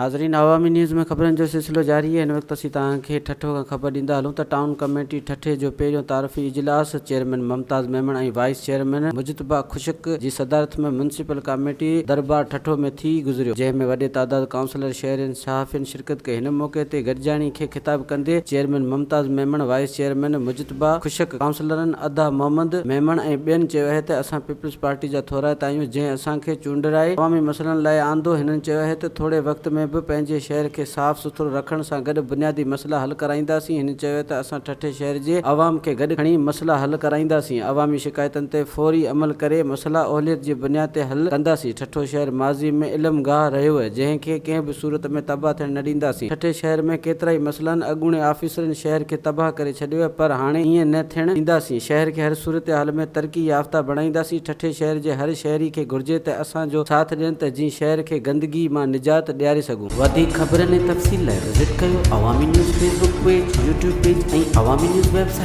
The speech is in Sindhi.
ناظرين عوامي نيوز ۾ خبرن جو سلسلو جاري آهي هن وقت اسين توهان کي ٺٽو کان خبر ڏيندا هلون ته ٽائون ڪميٽي ٺٽي جو پهريون تعارفي اجلاس chairman Mumtaz Memon ۽ vice chairman Mujtaba Khushk جي صدارت ۾ ميونسپل ڪاميٽي درٻار ٺٽو ۾ ٿي گذريو جنهن ۾ وڏي تعداد ڪائونسلر شهرين صحافين شرڪت ڪئي هن موقعي تي گڏجاڻي کي خطاب ڪندي chairman Mumtaz Memon vice chairman Mujtaba Khushk ڪائونسلرن ادا محمد ميمڻ ۽ ٻين چيو آهي ته اسان پيپلز پارٽي جا ٿورائتا آهيون جنهن اسان کي چونڊرائي عوامي مسئلن لاء آندو، هنن چيو آهي ته ٿوري وقت ۾ به پنهنجي شهر کي صاف سٿرو رکڻ سان گڏ بنيادي مسئلا حل ڪرائينداسين، هن چيو ته اسان ٺٽي شهر جي عوام کي گڏ کڻي مسئلا حل ڪرائينداسين، عوامي شڪايتن تي فوري عمل ڪري مسئلا اوليت جي بنياد تي حل ڪنداسين، ٺٽو شهر ماضي ۾ علم گاهه رهيو جنهن کي ڪنهن به صورت ۾ تباهه ٿيڻ نه ڏينداسين، ٺٽي شهر ۾ ڪيترائي مسئلن اڳوڻي آفيسرن شهر کي تباهه ڪري ڇڏيو پر هاڻي ائين نه ٿيڻ ڏينداسين، شهر کي هر صورتحال ۾ ترقي يافته بڻائينداسين، ٺٽي شهر جي هر شهري کي گهرجي ته اسان جو ساٿ ڏين ته جيئن شهر کي گندگي مان نجات ڏياري سگهون. وڌيڪ خبرن ۽ تفصيل لاء وزٽ ڪيو Awami news Facebook page, YouTube page ۽ Awami news website.